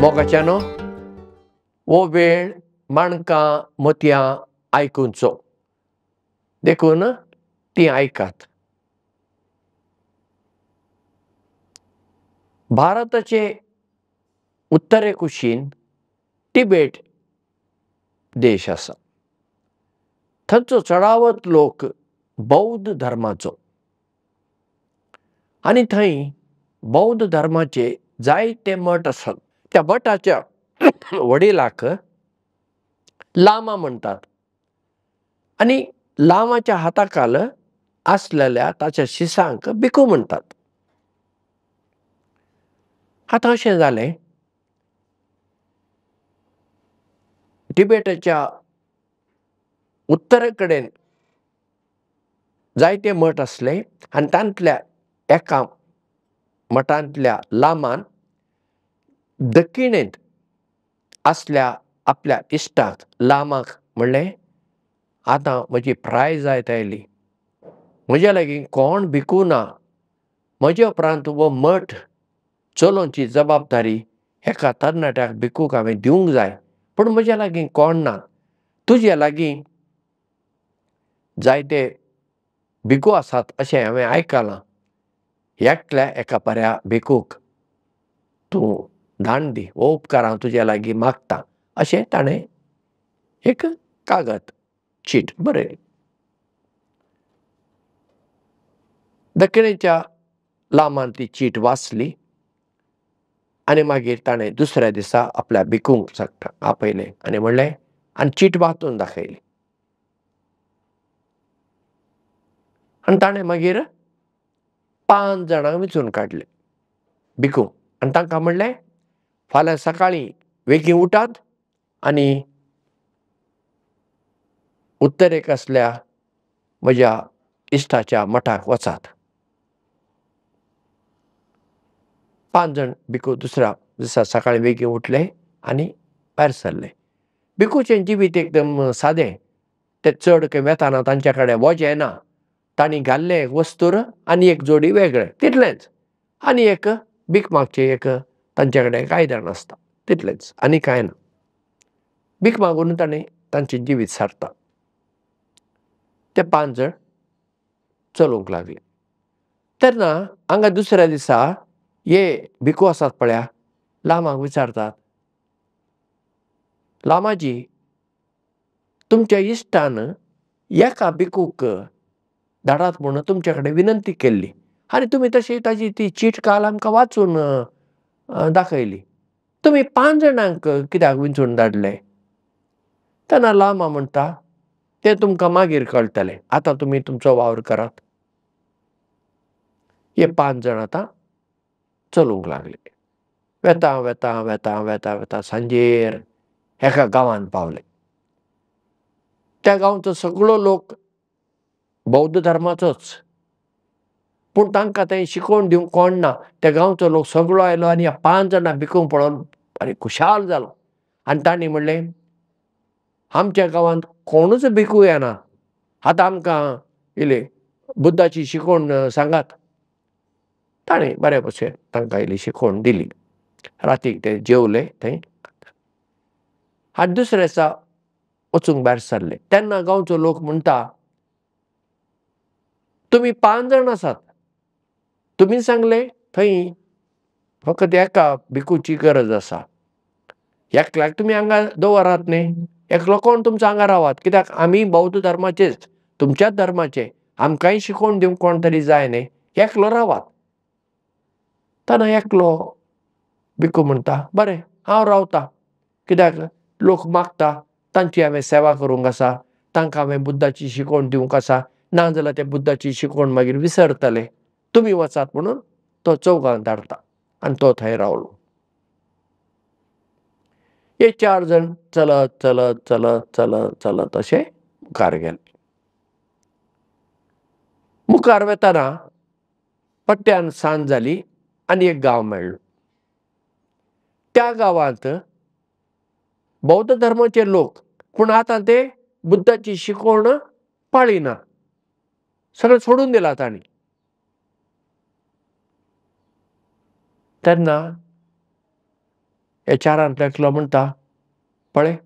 मोगाच्यानो हो वेळ माणकां मोतयां आयकुचो, देखून ती आयकात. भारताचे उत्तरे कुशीन टिबेट देश आसा. थंयचो चडावत लोक बौद्ध धर्माचो आनी थंय बौद्ध धर्माचे जायते मठ आसात. त्या मठाच्या वडिलाक लामा म्हणटात आनी लामाच्या हाताखाल आसलेल्या ताच्या शिसांक भिकू म्हणटात. आतां अशें जालें, टिबेटाच्या उत्तरे कडेन जायते मठ आसले आनी तांतल्या एका मठांतल्या लामान दक्षिणेंत आसल्या आपल्या इश्टाक लामाक म्हणलें, आतां म्हजी प्राय जायत आयली, म्हज्या लागीं कोण भिकू ना, म्हजे उपरांत हो मठ चलोवची जबाबदारी एका तरणाट्याक भिकूक हांवें दिवंक जाय, पूण म्हज्या लागीं कोण ना, तुज्या लागीं जायते भिकू आसात अशें हांवें आयकलां, एकल्या एका बऱ्या भिकूक तूं दान दी, हो उपकार हांव तुज्या लागीं मागतां, अशें ताणें एक कागद चीट बरयली. दक्षिणेच्या लामान ती चीट वाचली आनी मागीर ताणें दुसऱ्या दिसा आपल्या भिकूंक आपयलें आनी म्हणलें आनी चीट वाचून दाखयली. आनी ताणें मागीर 5 जाणांक विचून काडले भिकूंक आनी तांकां म्हणलें, फाल्यां सकाळीं वेगीं उठात आनी उत्तरेक आसल्या म्हज्या इश्टाच्या मठाक वचात. 5 जाण भिकू दुसऱ्या दिसा सकाळीं वेगीं उठले आनी भायर सरले. भिकूचें जिवीत एकदम सादें, ते चड खंय वेताना तांच्या कडेन वजें ना, तांणी घाल्लें एक वस्तूर आनी एक जोडी वेगळें तितलेंच, आनी एक भीक मागचें एक तांच्या कडेन आयदन आसता तितलेंच, आनी कांय ना. भीक मागून तांणी तांचें जिवीत सारता. ते 5 जाण चलूंक लागले. तेन्ना हांगा दुसऱ्या दिसा हे भिकू आसात पळया लामाक विचारतात, लामाजी तुमच्या इश्टान एका भिकूक धाडात म्हणून तुमच्या कडेन विनंती केल्ली आनी तुमी तशी ताजी ती चीट काल आमकां वाचून दाखयली, तुमी 5 जाणांक कित्याक विंचून धाडले? तेन्ना लामा म्हणटा, तें तुमकां मागीर कळटलें, आतां तुमी तुमचो वावर करात. हे 5 जाण आतां चलूंक लागले. वेता वेता वेता वेता वेता सांजेर एका गांवांत पावले. त्या गांवचो सगळो लोक बौद्ध धर्माचोच, पूण तांकां तें शिकोवन दिवंक कोण ना. त्या गांवचो लोक सगळो आयलो आनी ह्या 5 जाणां भिकूंक पळोवन आनी खुशाल जालो आनी तांणी म्हणलें, आमच्या गांवांत कोणूच भिकू येना, आतां आमकां इल्ली बुद्धाची शिकवण सांगात. ताणें बरे भशेन तांकां इल्ली शिकवण दिली. रातीक ते जेवले थंय आनी दुसऱ्या दिसा वचूंक भायर सरले. तेन्ना गांवचो लोक म्हणटा, तुमी 5 जाण आसात, तुमी सांगलें थंय फकत एका भिकूची गरज आसा, एकल्याक तुमी हांगा दवरात न्ही, एकलो कोण तुमचो हांगा रावात, कित्याक आमी बौद्ध धर्माचेच, तुमच्याच धर्माचे, आमकांय शिकोवन दिवंक कोण तरी जाय न्ही, एकलो रावात. तेन्ना एकलो भिकू म्हणटा, बरें हांव रावता, कित्याक लोक मागता तांची हांवें सेवा करूंक आसा, तांकां हांवें बुद्धाची शिकवण दिवंक आसा, ना जाल्यार ते बुद्धाची शिकवण मागीर विसरतले, तुमी वचात म्हणून तो चौगांक धाडटा आनी तो थंय रावलो. हे 4 जाण चलत चलत चलत चलत चलत अशे मुखार गेले. मुखार वेताना पट्ट्यान सांज जाली आनी एक गांव मेळ्ळो. त्या गांवांत बौद्ध धर्माचे लोक, पूण आतां ते बुद्धाची शिकवण पाळिना, सगळें सोडून दिलां तांणी. तेन्ना हे चारांतलो एकलो म्हणटा, पळय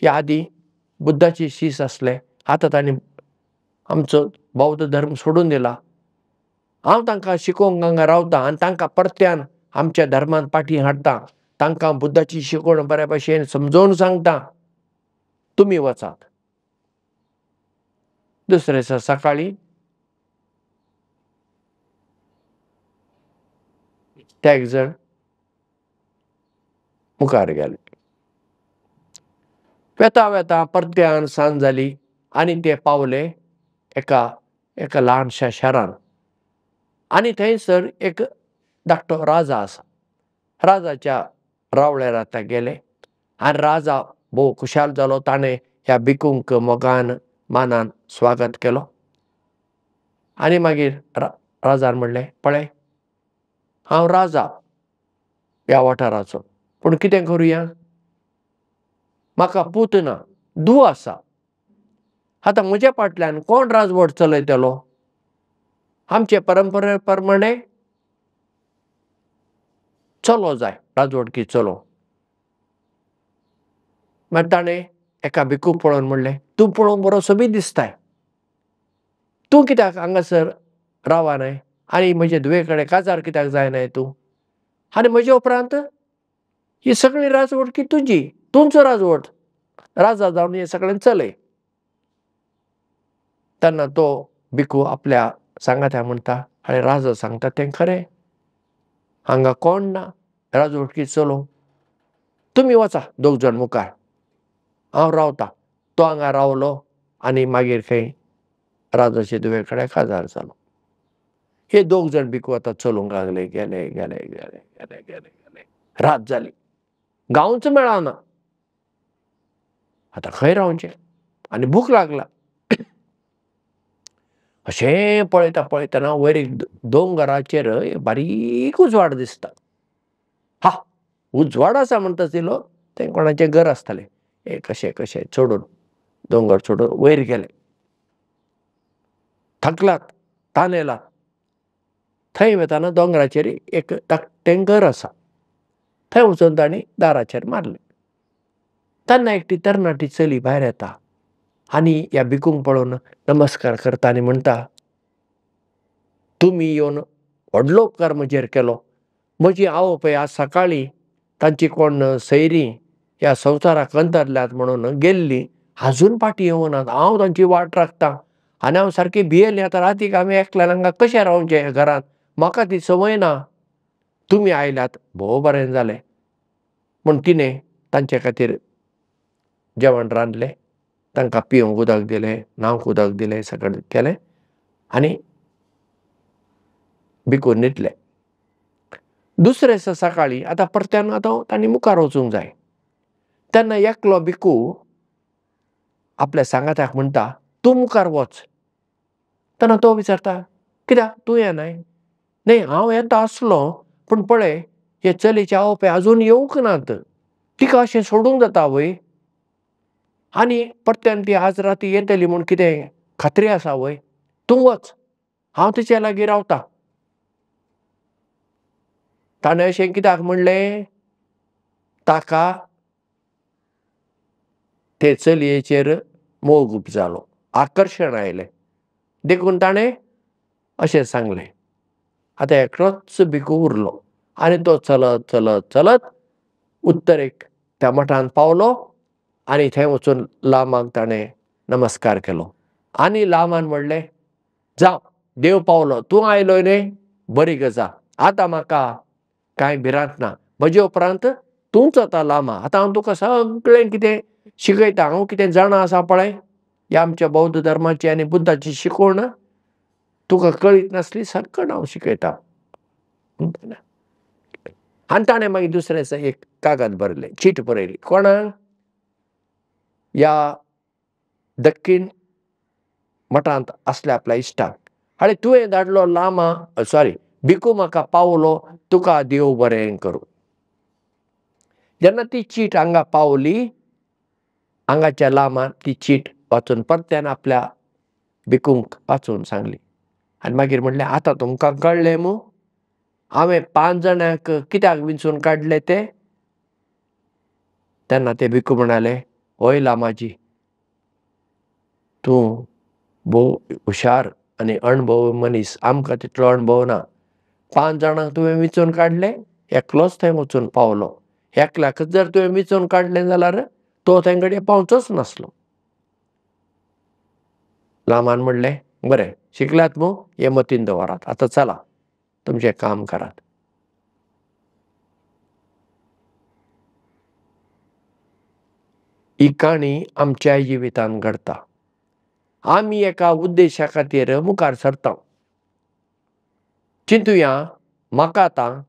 ह्या आदीं बुद्धाची शीस आसले, आतां तांणी आमचो बौद्ध धर्म सोडून दिला. हांव तांकां शिकोवंक हांगा रावतां आनी तांकां परत्यान आमच्या धर्मांत पाटी हाडटा, तांकां बुद्धाची शिकवण बऱ्या भशेन समजोवन सांगता, तुमी वचात. दुसरे दिसा सकाळीं ते एक जाण मुखार गेले. वेता वेता परत्यान सांज जाली आनी ते पावले एका एका ल्हानशा शारान. आनी थंयसर एक धाकटो राजा आसा. राजाच्या रावळेर आतां गेले आनी राजा भोव खुशाल जालो. ताणें ह्या भिकूंक मोगान मानान स्वागत केलो आनी मागीर राजान म्हणलें, पळय हांव राजा ह्या वाठाराचो, पूण कितें करुया, म्हाका पूत ना, धूव आसा. आतां म्हज्या फाटल्यान कोण राजवट चलयतलो? आमचे परंपरे प्रमाणे चलो जाय राजवटकी चलो. मागीर ताणें एका भिकूक पळोवन म्हणलें, तूं पळोवंक बरो सोबीत दिसताय, तूं कित्याक हांगासर रावनाय आनी म्हजे धुवे कडेन काजार कित्याक जायनाय तूं? आनी म्हजे उपरांत ही सगळी राजवटकी तुजी, तूंच राजवट राजा जावन हें सगळें चलय. तेन्ना तो भिकू आपल्या सांगात्या म्हणटा, आरे राजा सांगता तें खरें, हांगा कोण ना राजवटकी चलोवंक, तुमी वचा दोग जाण मुखार, हांव रावता. तो हांगा रावलो आनी मागीर खंय राजाचे धुवे कडेन काजार जालो. हे दोग जाण भिकू आतां चलूंक लागले, गेले गेले गेले गेले गेले गेले. रात जाली, गांवच मेळना, आतां खंय रावचें आनी भूक लागला. अशें पळयता पळयतना वयर एक दोंगराचेर बारीक उजवाड दिसता. हा, उजवाड आसा म्हणटा दिलो, तें कोणाचें घर आसतलें. हे कशें कशें चडून दोंगर चडून वयर गेले. थकलात, तानेलात. थंय वतना दोंगराचेर एक धाकटें घर आसा. थंय वचून तांणी दाराचेर मारलें. तेन्ना एकटी तरणाटी चली भायर येता आनी ह्या भिकूंक पळोवन नमस्कार करता आनी म्हणटा, तुमी येवन व्हडलो उपकार म्हजेर केलो. म्हजी आवय पळय आज सकाळीं तांची कोण सैरीं ह्या संवसाराक अंतरल्यात म्हणून गेल्ली, आजून फाटीं येवनात. हांव तांची वाट राखतां आनी हांव सारकी भियेलें. आतां रातीक आमी एकल्यान हांगा कशें रावचें ह्या घरांत, म्हाका ती संवय ना. तुमी आयल्यात भोव बरें जालें. म्हूण तिणें तांचे खातीर जेवण रांदलें, तांकां पिवंक उदक दिलें, न्हावंक उदक दिलें, सगळें केलें आनी भिकू न्हिदले. दुसरे दिसा सकाळीं आतां परत्यान आतां तांणी मुखार वचूंक जाय. तेन्ना एकलो भिकू आपल्या सांगात्याक म्हणटा, तूं मुखार वच. तेन्ना तो विचारता, कित्याक तूं येनाय? न्हय, हांव येता आसलो, पूण पळय हे चलयेचे आवय बापूय आजून येवंक नात, तिका अशें सोडूंक जाता वय? आनी परत्यान ती आज राती येतली म्हूण कितें खात्री आसा वय? तूं वच, हांव तिचे लागीं रावता. ताणें अशें कित्याक म्हणलें? ताका ते चलयेचेर मोग उपजालो, आकर्शण आयलें, देखून ताणें अशें सांगलें. आतां एकलोच भिकू उरलो आनी तो चलत चलत चलत उत्तरेक त्या मठांत पावलो आनी थंय वचून लामाक ताणें नमस्कार केलो आनी लामान म्हणलें, जावं, देव पावलो, तूं आयलो न्हय, बरी गजाल, आतां म्हाका कांय भिरांत ना, म्हजे उपरांत तूंच आतां लामा, आतां हांव तुका सगळें कितें शिकयता, हांव कितें जाणा आसा पळय, ह्या आमच्या बौद्ध धर्माची आनी बुद्धाची शिकवण तुका कळीत नासली, सगळें हांव शिकयता. आनी ताणें मागीर दुसरें दिसा एक कागद बरयलें, चीट बरयली. कोणाक? ह्या दक्षीण मठांत आसल्या आपल्या इश्टाक. आनी तुवें धाडलो लामा, सॉरी भिकू म्हाका पावलो, तुका देव बरें करूं. जेन्ना ती चीट हांगा पावली, हांगाच्या लामान ती चीट वाचून परत्यान आपल्या भिकूंक वाचून सांगली आनी मागीर म्हणलें, आतां तुमकां कळ्ळें मू हांवें 5 जाणांक कित्याक विंचून काडले ते? तेन्ना ते भिकू म्हणाले, हय लामाजी, तूं भोव हुशार आनी अणभव मनीस, आमकां तितलो अणभव ना. 5 जाणांक तुवें विंचून काडले, एकलोच थंय वचून पावलो. एकल्याकच जर तुवें विंचून काडलें जाल्यार तो थंय घडये पावचोच नासलो. लामान म्हणलें, बरें शिकल्यात मू, हें मतीन दवरात, आतां चला तुमचें काम करात. ही काणी आमच्या जिवितांत घडटा. आमी एका उद्देशा खातीर मुखार सरता. चिंतुया, म्हाका आतां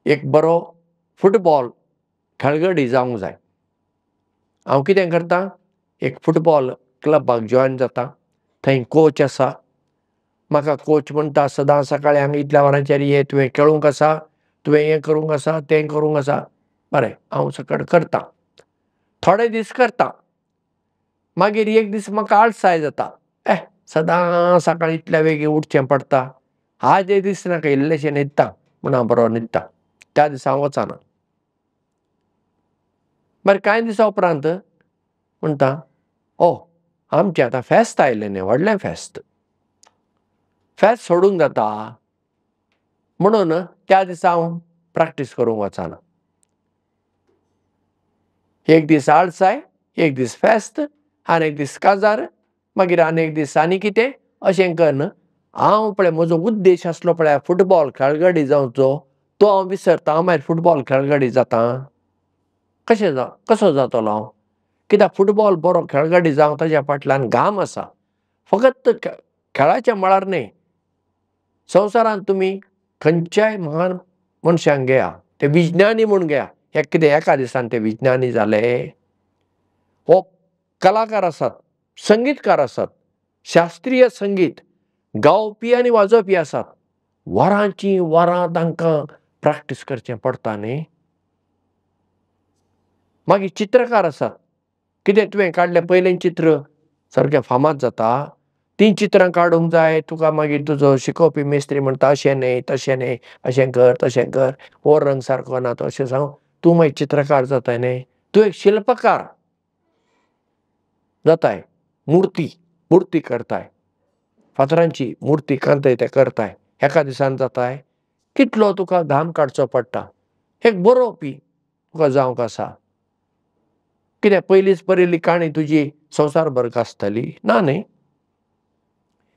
एक बरो फुटबॉल खेळगडी जावंक जाय. हांव कितें करतां, एक फुटबॉल क्लबाक जॉयन जाता. थंय कोच आसा. म्हाका कोच म्हणटा, सदां सकाळीं हांगा इतल्या वरांचेर ये, तुवें खेळूंक आसा, तुवें हें करूंक आसा, तें करूंक आसा. बरें, हांव सकाळ करतां, थोडे दीस करतां. मागीर एक दीस म्हाका आळसाय जाता. सदां सकाळीं इतल्या वेगीं उठचें पडटा, आज एक दीस नाका, इल्लेशें न्हिदता म्हूण हांव बरो न्हिदता. त्या दिसा हांव वचना. बरें, कांय दिसां उपरांत म्हणटा, ओ आमचें आतां फेस्त आयलें न्ही, व्हडलें फेस्त, फेस्त सोडूंक जाता म्हणून त्या दिसा हांव प्रॅक्टीस करूंक वचना. एक दीस आळसाय, एक दीस फेस्त, आनी एक दीस काजार, मागीर आनी एक दीस आनी कितें, अशें करून हांव पळय म्हजो उद्देश आसलो पळय फुटबॉल खेळगडी जावचो, तो हांव विसरता. हांव मागीर फुटबॉल खेळगडी जाता कशें कसो जातलो हांव? कित्याक फुटबॉल बरो खेळगडी जावंक ताज्या फाटल्यान घाम आसा. फकत खेळाच्या मळार न्हय, संवसारांत तुमी खंयच्याय महान मनशांक घेया, ते विज्ञानी म्हूण घेया, हे कितें एका दिसान ते विज्ञानी जाले? हो कलाकार आसात, संगीतकार आसात, शास्त्रीय संगीत गावपी आनी वाजोवपी आसात. वरांचीं वरां तांकां प्रॅक्टीस करचें पडटा न्ही. मागीर चित्रकार आसात, कितें तुवें काडलें पयलें चित्र सारकें फामाद जाता, तीं चित्रां काडूंक जाय तुका. मागीर तुजो शिकोवपी मेस्त्री म्हणटा, अशें न्हय तशें न्हय, अशें कर तशें कर, हो रंग सारको ना तो, अशें सांग, तूं मागीर चित्रकार जाताय न्हय. तूं एक शिल्पकार जाताय, मुर्ती करताय, फातरांची मुर्ती कांतय ते करताय, एका दिसान जाताय. कितलो तुका घाम काडचो पडटा. एक बरोवपी तुका जावंक आसा, कितें पयलींच बरयल्ली काणी तुजी संवसारभर गाजतली ना न्ही.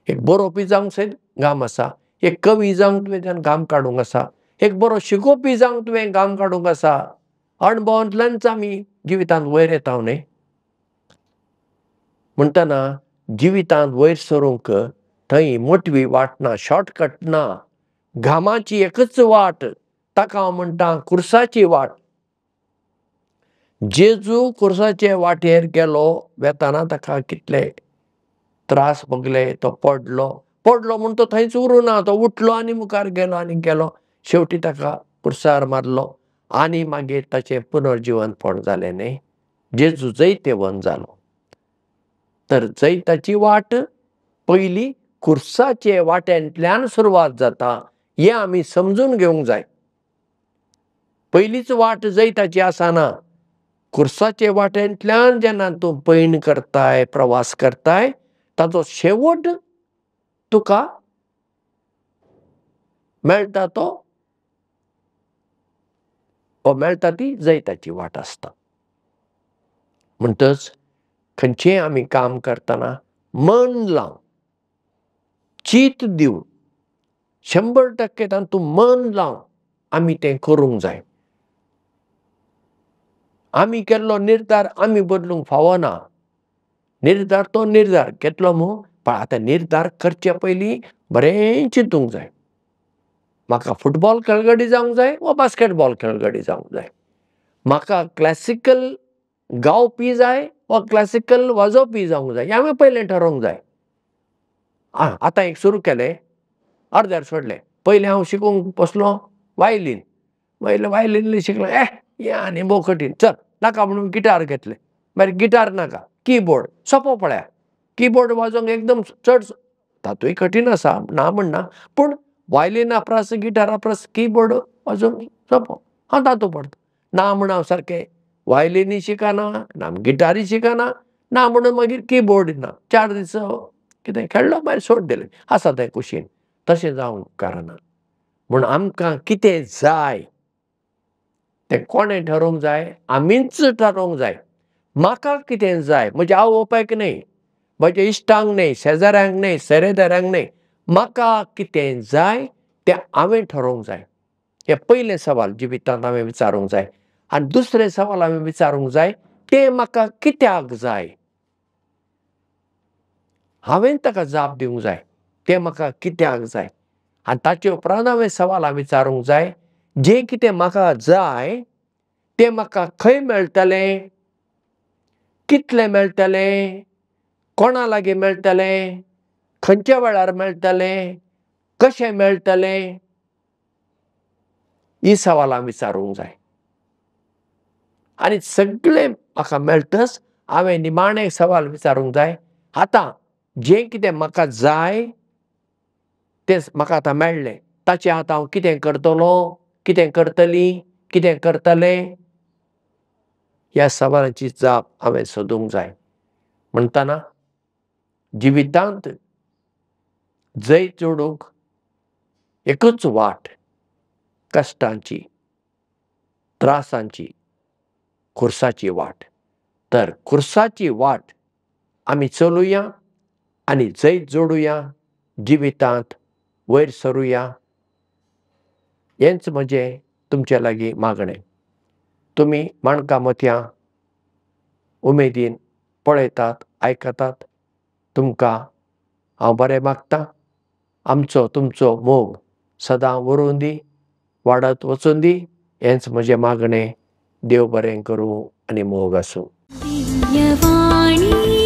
एक बरोवपी जावंक सयत घाम आसा, एक कवी जावंक तुवें घाम काडूंक आसा, एक बरो शिकोवपी जावंक तुवें घाम काडूंक आसा. अणभवांतल्यानच आमी जिवितांत वयर येता न्ही. म्हणटना जिवितांत वयर सरूंक थंय मोटवी वाट ना, शॉर्टकट ना. घामाची एकच वाट, ताका हांव म्हणटा कुर्साची वाट. जेजू कुर्साचे वाटेर गेलो, वेताना ताका कितले त्रास भोगले, तो पडलो, पडलो म्हूण तो थंयच उरूं ना, तो उठलो आनी मुखार गेलो आनी गेलो, शेवटी ताका कुर्सार मारलो आनी मागीर ताचें पुनर्जिवनपण जालें न्ही. जेजू जैतेवंत जालो. तर जैताची वाट पयली कुर्साचे वाटेंतल्यान सुरवात जाता, हें आमी समजून घेवंक जाय. पयलीच वाट जैताची आसना. कुर्साचे वाटेंतल्यान जेन्ना तूं पयण करताय, प्रवास करताय, ताचो शेवट तुका मेळटा, तो मेळटा ती जैताची वाट आसता. म्हणटच खंयचें आमी काम करतना मन लावन, चीत दिवन, 100% तातूंत मन लावन आमी तें करूंक जाय. आमी केल्लो निर्धार आमी बदलूंक फावना. निर्धार तो निर्धार घेतलो मू, पण आतां निर्धार करचे पयलीं बरें चिंतूंक जाय. म्हाका फुटबॉल खेळगडी जावंक जाय वा बास्केटबॉल खेळगडी जावंक जाय, म्हाका क्लासिकल गावपी जाय वा क्लासिकल वाजोवपी जावंक जाय, हें हांवें पयलें ठरोवंक जाय. आं, आतां एक सुरू केलें, अर्द्यार सोडलें. पयलें हांव शिकूंक बसलो वायलीन, मागीर वायलीन शिकलो, हें आनी भोव कठीण, चल नाका म्हणून गिटार घेतलें. मागीर गिटार नाका, किबोर्ड सोंपो पळया. किबोर्ड वाजोवंक एकदम चड तातूंय कठीण आसा, ना म्हणना, पूण वायलिना परस गिटारा परस किबोर्ड वाजोवंक सोंपो. हांव तातूंत पडटा. ना म्हूण हांव सारकें वायलिनूय शिकना, ना गिटारूय शिकना, ना म्हणून मागीर किबोर्ड ना. 4 दीस कितें खेळ्ळो मागीर सोड दिलें, आसा तें कुशीन. तशें जावंक उपकारना. म्हूण आमकां कितें जाय तें कोणें ठरोवंक जाय, आमीच ठरोवंक जाय. म्हाका कितें जाय, म्हज्या आवय बापायक न्हय, म्हज्या इश्टांक न्हय, शेजाऱ्यांक न्हय, सेरेदाऱ्यांक न्हय, म्हाका कितें जाय तें हांवें ठरोवंक जाय. हें पयलें सवाल जिवितांत हांवें विचारूंक जाय. आनी दुसरें सवाल हांवें विचारूंक जाय, तें म्हाका कित्याक जाय. हांवें ताका जाप दिवंक जाय, तें म्हाका कित्याक जाय. आनी ताचे उपरांत हांवें सवालां विचारूंक जाय, जें कितें म्हाका जाय तें म्हाका खंय मेळटलें, कितलें मेळटलें, कोणा लागीं मेळटलें, खंयच्या वेळार मेळटलें, कशें मेळटलें, ही सवालां विचारूंक जाय. आनी सगळें म्हाका मेळटच हांवें निमाणें सवाल विचारूंक जाय, आतां जें कितें म्हाका जाय तें म्हाका आतां मेळ्ळें, ताचें आतां हांव कितें करतलो, कितें करतली, कितें करतलें, ह्या सवालाची जाप हांवें सोदूंक जाय. म्हणटना जिवितांत जैत जोडूंक एकूच वाट, कश्टांची, त्रासांची, खुर्साची वाट. तर खुर्साची वाट आमी चलुया आनी जैत जोडुया, जिवितांत वयर सरुया, हेंच म्हजें तुमचे लागीं मागणें. तुमी माणकां मोतयां उमेदीन पळयतात, आयकतात, तुमकां हांव बरें मागतां. आमचो तुमचो मोग सदां उरूं दी, वाडत वचूं दी, हेंच म्हजें मागणें. देव बरें करूं आनी मोग आसूं. दिव्यवाणी.